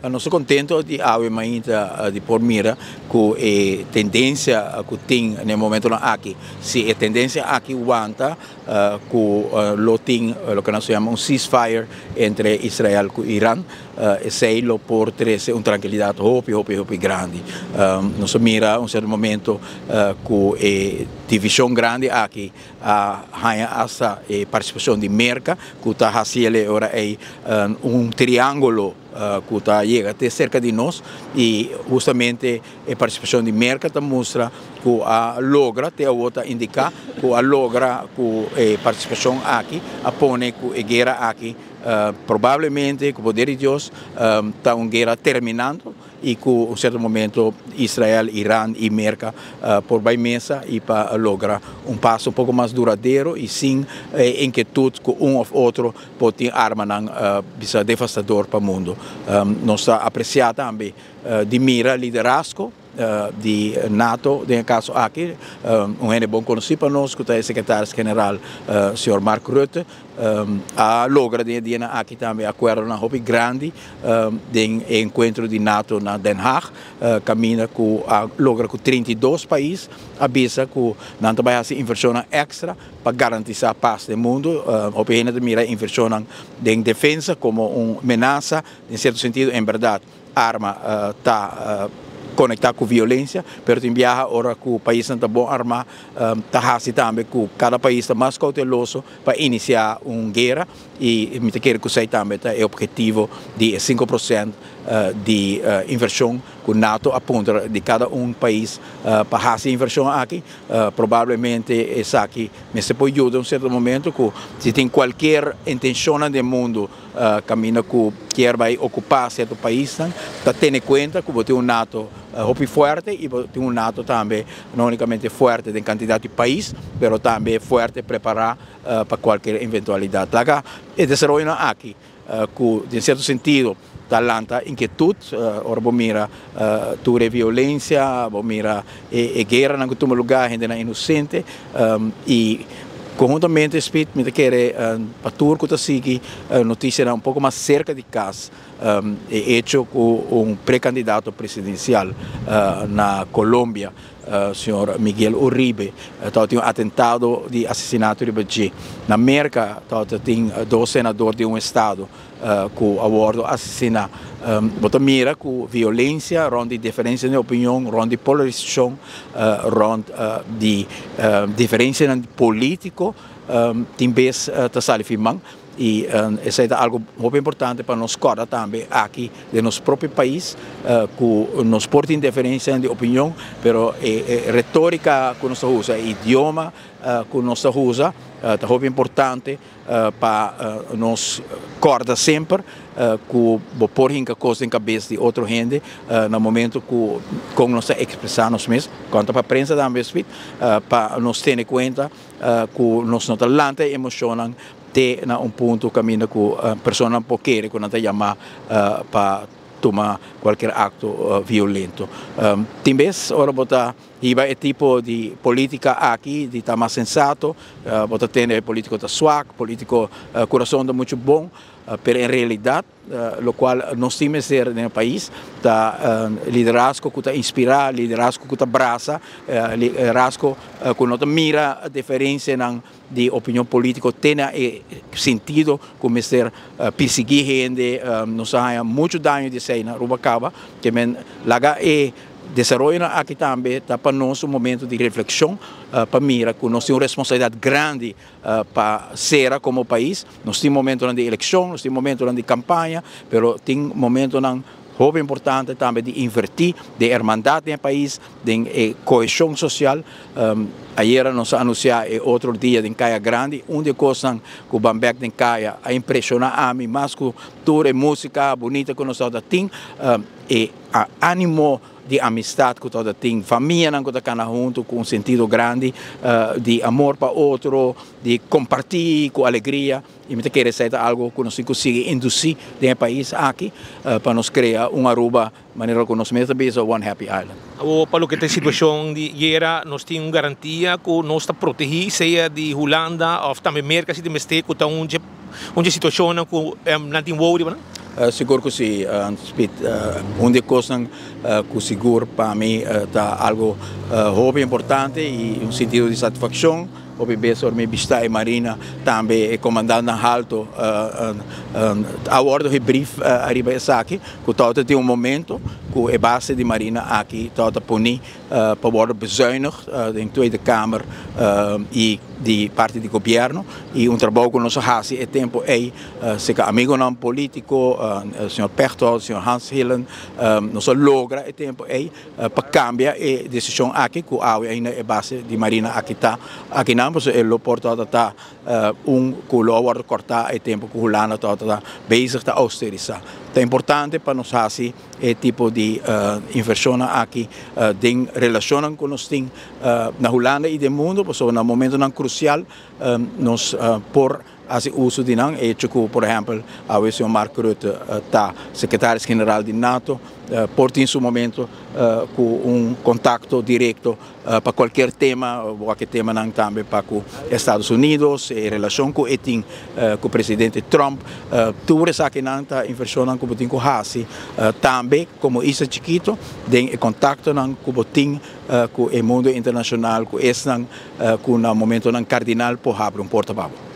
Nos ta contento di awe mainta di por mira cu e tendencia cu tin na e momentonan aki, si e tendencia aki wanta, cu lo tin loke nos ta yama un ceasefire entre Israel cu Iran, esey lo por trece un trankilidad hopi, hopi, hopi grandi. Nos a mira un cierto momento cu e division grandi aki a haña hasta e participacion di Merca, cu ta haci el e ora ey un triangulo cu ta yega te cerca di nos, y hustamente e participacion di Merca ta mustra cu a logra, te awor ta indica cu a logra cu e participacion aki a pone cu e guera aki probablemente, cu poder di Dios, ta un guera terminando y cu un cierto momento Israel, Iran y Merca por bay mesa y pa logra un paso un poco mas duradero y sin inquietud cu un of otro por tin armanan bisa devastador pa mundo. Nos ta aprecia tambe di mira liderazgo di NATO den e caso aki, un hende bon conoci pa nos cu ta e secretaris general, señor Mark Rutte, a logra den e dianan aki tambe acuerdonan hopi grandi den e encuentro di NATO na Den Haag, caminda cu a logra cu 32 pais a bisa cu nan ta bay haci inversionnan extra pa garantisa paz den mundo. Hopi hende ta mira inversionnan den defensa como un menasa, den cierto sentido, en berdad arma ta conecta cu violencia, pero tin biaha ora cu paisnan ta bon arma, ta haci tambe cu cada pais ta mas cauteloso pa inicia un guera, y mi ta kere cu esey tambe ta e objetivo di e 5% di inversion cu NATO a puntra di cada un pais pa haci inversion aki. Probablemente esaki mester por yuda un cierto momento cu si tin cualkier intencionnan den mundo caminda cu kier bay ocupa cierto paisnan, ta tene cuenta cu bo tin un NATO hopi fuerte y bo tin un NATO tambe no unicamente fuerte den cantidad di pais, pero tambe fuerte prepara pa cualkier eventualidad. Laga e desaroyonan aki cu den cierto sentido ta lanta inquietud ora bo mira tur e violencia, bo mira e gueranan cu tuma lugar, hendenan inocente, y conhuntamente, Speed, mi ta kere pa tur cu ta sigui noticianan un poco mas cerca di cas, e hecho cu un precandidato presidencial na Colombia, señor Miguel Uribe, tabatin un atentado di asesinato riba dje. Na Merca tabatin dos senador di un estado cu a wordo asesina. Bo ta mira cu violencia rond di diferencia di opinion, rond di polarisacion, rond di diferencianan politico, tin bes ta sali fi man. Y esey ta algo hopi importante pa nos corda tambe aki den nos propio pais, cu nos por tin diferencia di opinion, pero e retorica cu nos ta usa, e idioma cu nos ta usa, ta hopi importante pa nos corda semper cu bo por hinca cos den cabes di otro hende na momento cu con nos ta expresa nos mes. Conta pa prensa tambe, Speed, pa nos tene cuenta cu nos no ta lanta e emocionnan te na un punto caminda cu personanan por kere cu nan ta yama pa tuma cualkier acto violento. Tin bes ora bo ta hiba e tipo di politica aki di ta mas sensato, bo ta tende e politico ta swak, politico curason ta mucho bon, pero en realidad locual nos tin mester den e pais ta liderazgo cu ta inspira, liderazgo cu ta brasa, liderazgo cu no ta mira diferencianan di opinion politico te na e sentido cu mester persigui hende. Nos a haya mucho daño di esey na Aruba caba, ke men laga e desaroyonan aki tambe ta pa nos un momento di reflexion pa mira cu nos tin un responsabilidad grandi pa cera como pais. Nos tin momentonan di eleccion, nos tin momentonan di campaña, pero tin momentonan hopi importante tambe di inverti den hermandad den e pais, den e cohesion social. Ayera nos a anuncia e otro dia den Caya Grandi. Un di e cosnan cu ban bek den Caya a impresiona ami mas cu tur e musica bunita cu nos tabata tin, e animo di amistad cu tabata tin, famianan cu ta cana hunto cu un sentido grandi di amor pa otro, di comparti cu alegria. Y mi ta kere esey ta algo cu nos tin cu sigui induci den e pais aki pa nos crea un Aruba manera cu nos mes ta bisa, One Happy Island. Awor pa loke ta e situacion di guera, nos tin un garantia cu nos ta protegi, sea di Hulanda of tambe Merca si tin mester, cu ta un dje situacionnan cu nan tin wou riba nan? Sigur ku si, Speed. Un di e kosnan ku sigur pa mi ta algu hopi importante i un sentido di satisfakshon, hopi bes ora mi bishita e marina tambe e komandantnan halto a wòrdu gebrief ariba esaki ku tabata tin un momento ku e base di marina aki tabata poni pa wòrdu bezuinigd den Tweede Kamer i di parti di gobièrnu i un trabou ku nos a hasi e tempu ei Seka amigonan politico, señor Pechtold, señor Hans Hillen, nos a logra e tempo ey pa cambia e decision aki cu awe ainda e base di marina aki ta akinan, pasobra e lo por tabata ta un cu lo a wordo corta e tempo cu Hulanda tabata ta bezig ta austerisa. Ta importante pa nos haci e tipo di inversionnan aki den relacionnan cu nos tin na Hulanda y den mundo, pasobra na momentonan crucial nos por Hasi uso di nan hecho ku, por ehèmpel, awe señor Mark Rutte ta sekretaris general di nato, por tin su momento ku un kontakto direkto pa kualkier tema, wak e temanan tambe pa ku Estados Unidos, e relashon ku e tin ku presidente Trump. Tur esakinan ta invershonnan ku bo tin ku hasi tambe komo isla chikito den e kontaktonan ku bo tin ku e mundo internashonal, ku esnan ku na momentonan kardinal por habri un porta pa bo.